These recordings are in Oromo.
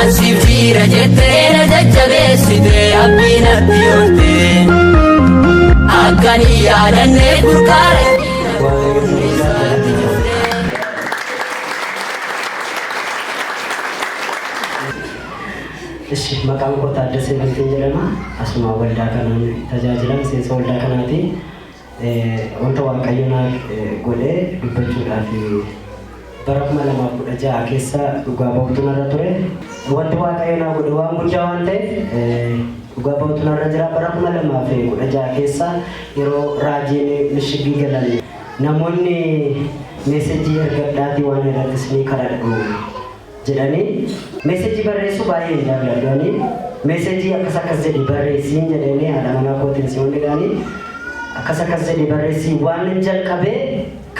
Ansiif jira jettee na jajjabeessite abdii natti horte. Akkan hin yaadanne burqaa rakkina Waaqayyo isa guddaa galata. Ishi maqaan koo Taaddasee Bantiin jedhama. Asuma waldaa kanaan tajaajila miseensa waldaa kanaati. Wanta Waaqayyo naaf godhe dubbachuudhaaf bara 2016 keessa dhugaa ba'uutu narra ture. Wanti Waaqayyo naa godhe waan guddaa waan ta'eef dhugaa ba'uutu narra jira. Bara 2016 keessa yeroo raajiin mishigii galan namoonni message ergadhaatii waan irrattis ni kadhadhu jedhanii, message barreessuu baay'ee hin jaalladhu ani. Message akkas akkas jedhi barreessiin jedhanii haadha manaa kootiin si hundidhaanii akkas akkas jedhi barreessii, waan hin jalqabee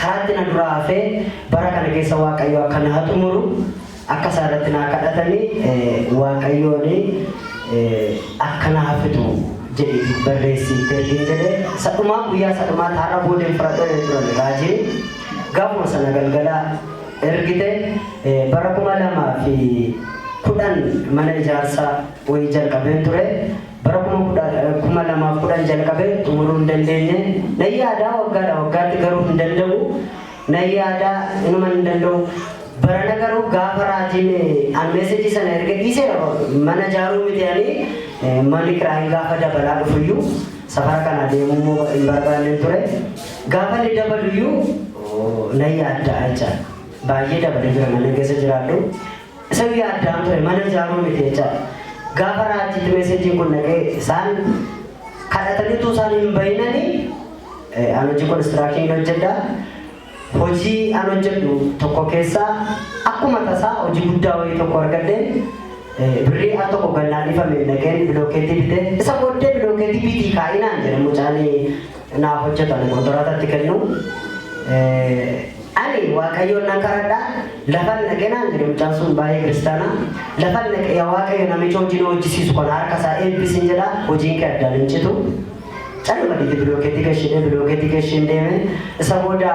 karaatti na duraa hafee bara kana keessa Waaqayyo akka na xumuru akka isaa irratti naa kadhatanii, Waaqayyoon akka na hafitu jedhi barreessii itti ergiin jedhe. Sadhumaa guyyaa sadhumaa taarra boodeen fudhadhee turan raajiin gaafuma sana galgala ergite. Bara 2010 mana ijaarsaa wayii jalqabeen ture. Bara 2010 jalqabee xumuruu hin dandeenye. Nan yaadaa waggaadha waggaatti, garuu hin danda'u. Nan yaadaa, inuma hin danda'u. Barana garuu gaafa raajiin an message sana erga dhiiseera, mana ijaaruu miti, ani manni kiraayin gaafa dabalaa dhufuyyuu safara kana deemuu immoo hin barbaanneen ture. Gaafa inni dabaluyyuu nan yaaddaa jechaadha. Baay'ee dabalee jira mana keessa jiraadhu. Isa yaaddaan ture, mana ijaaruu miti jechaadha. Gaafa raajiitti messageiin kun dhaqee isaan kadhatanii utuu isaan hin bayinanii, an hojii construction hojjedha. Hojii an hojjedhu tokko keessaa akkuma tasaa hojii guddaa wayii tokko argadheen birrii al tokko gannaa dhifame dhaqeen bilookeetii bite. Isa booddee bilookeetii bitii kaa'inaan jedhe mucaan naaf hojjetan kontiraatatti kennu. Ani Waaqayyoon nan kadhadha, lafan dhaqee naan jedhe mucaan sun, baay'ee kiristaana. Lafan dhaqee, yaa Waaqayyo, namicha hojii na hojjisiisu kana harka isaa eebbisin jedha, hojiin kee addaan hin citu. Caluma dhiiti bilookeetii gashee bilookeetii gashee hin deeme. Isa booda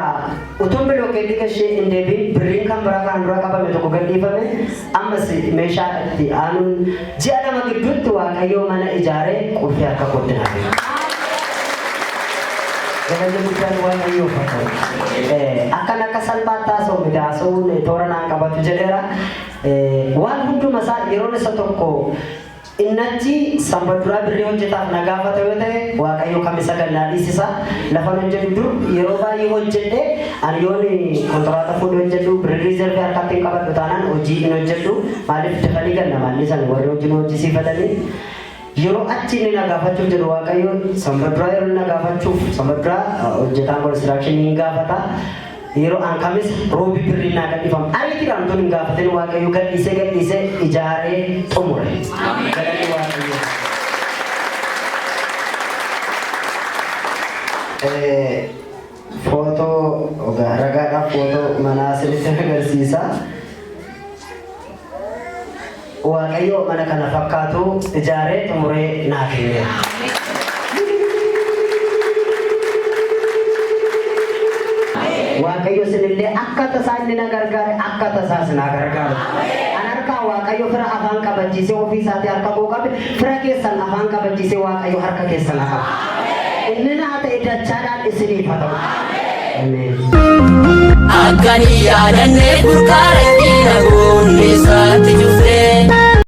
utuun bilookeetii gashee hin deebiin birriin kan biraa kan dura qabame tokko gadhiifame. Ammas meeshaa itti aanuun ji'a 2 gidduutti Waaqayyo mana ijaaree qulfii harka kootti naa kenne. Galanni guddaan Waaqayyoof haa ta'u. Akkan akka salphaatti haasa'u miti, haasa'uun toora naan qabatu jedheera. Waan hunduma isaa yeroon isa tokko innachi sanba duraa birrii hojjetaaf na gaafata yoo ta'e, Waaqayyo kamisa gannaa dhiisisa. Lafan hojjedhu dur yeroo baay'ee hojjedhe, ani yoon kontiraata fuudhee hojjedhu birrii reserve harkatti hin qabadhu taanaan hojii hin hojjedhu. Maaliif dafanii ganna maalli san warri hojii nu hojjisiifatanii. Yeroo achi inni na gaafachuuf jedhu, Waaqayyo sanba duraa yeroo inni na gaafachuuf sanba duraa hojjetaan construction hin gaafata. Yeroo an kamis roobi birriin naa gadhiifamu. Ariitiidhaan utuun hin gaafatin Waaqayyo gadhiisee gadhiisee ijaaree xumure. Galanni Waaqayyoof. Footoo ragaadhaaf footoo manaa isinitti agarsiisa. Waaqayyo mana kana fakkaatu ijaaree xumuree naa kenneera. Waaqayyo isinillee akka tasaa inni na gargaare akka tasaa isin haa gargaaru. An harkaa Waaqayyo fira afaan qabachiisee ofii isaatii harka koo qabe, fira keessan afaan qabachiisee Waaqayyo harka keessan haa qabu. Inni naa ta'e dachaadhaan isiniif haa ta'u. Ameen. Akkan hin yaadanne burqaa rakkina goonni isaatti.